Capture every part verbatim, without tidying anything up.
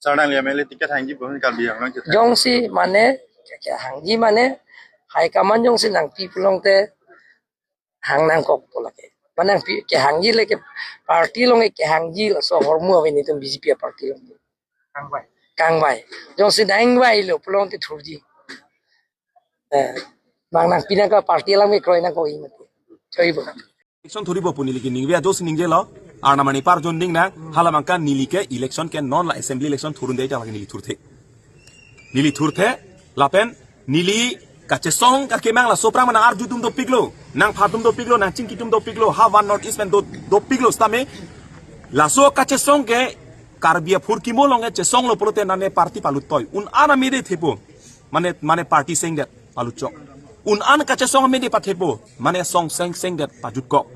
Sir, nangli M L A ticket hangji pu Karbi Anglong chethan. Jongsi mane, ke, kehangji mane, high command jongsi nangpi pulote hang nangkok pu lake. Mane nangpi kehangji lake party along kehangji laso ahormu ave nelitum B J P party along. Kangvai. Kangvai. Jongsi nangvailo pulote thurji. Eh, bang nangpi nangkok, party alam kekroi nangkok imati. Choi bo. Election thurji pu neli ke ningve ajo si ningjelo. Arnam anipar jonding nang, hala abangke neli ke election ke non la assembly election thurunde ja lake neli thurthe. Neli thurthe, lapen neli kachesong kakemang laso aphrang ma nang arju atum dopiklo, nangpha atum dopiklo, nangchingki atum dopiklo, ha One North East pen do, dopiklo sitame. Laso kachesong ke Karbi aphurkimo along kechesonglo pulote nane party paluttoi. Un-an amede thepo. Mane, mane party sengdet palutchok. Un-an kachesong amede pathepo. Mane song seng sengdet pajutkok.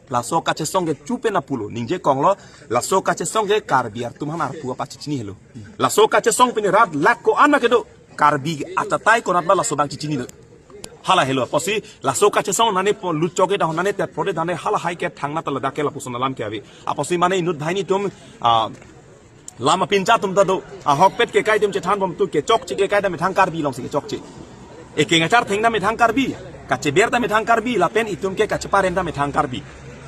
Laso kachesong ke chupe na pulo. Ningje konglo, laso kachesong ke Karbi atum aphan arpu apa chichini helo. Laso kachesong pini rat lakh ko-an ma kedo. Karbi achatai konat ba laso abang chichini lo. Hala helo. Apotsi laso kachesong nane po lutchok ke dahon nane tet pore dane hala hai ke thangna tala dak ke lapuson alam ke ave. Apotsi mane inut banghini atum, ah, lam apincha atum ta do, ahokpet kekai atum chethan bom tu kechokche kekai ta methang Karbi alongsi kechokche. Ekeng achar theng ta methang Karbi, kacheber ta methang Karbi, lapen itum ke kacheparen ta methang Karbi.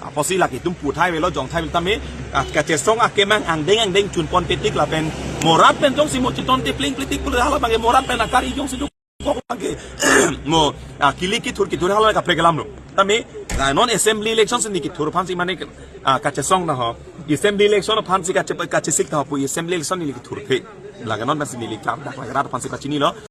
Apotsi lake itum puthai avelo, jongthai avelo tame, ka-, kachesong akemang angdeng angdeng chunpon petik lapen morat pen jongsi mo chiton te pling plitik pule hala abangke morat pen akari jongsi do kok abangke mo, ah, kili kithur kithur hala kaprek alam lo. Tame, ah, non assembly election si neli kithur aphansi mane, ah, kachesong na ho. Assembly election aphansi kache, kachesik na ho pu assembly election neli kithurthe. Lake non pensi neli klam dak lake rat aphansi pachinilo.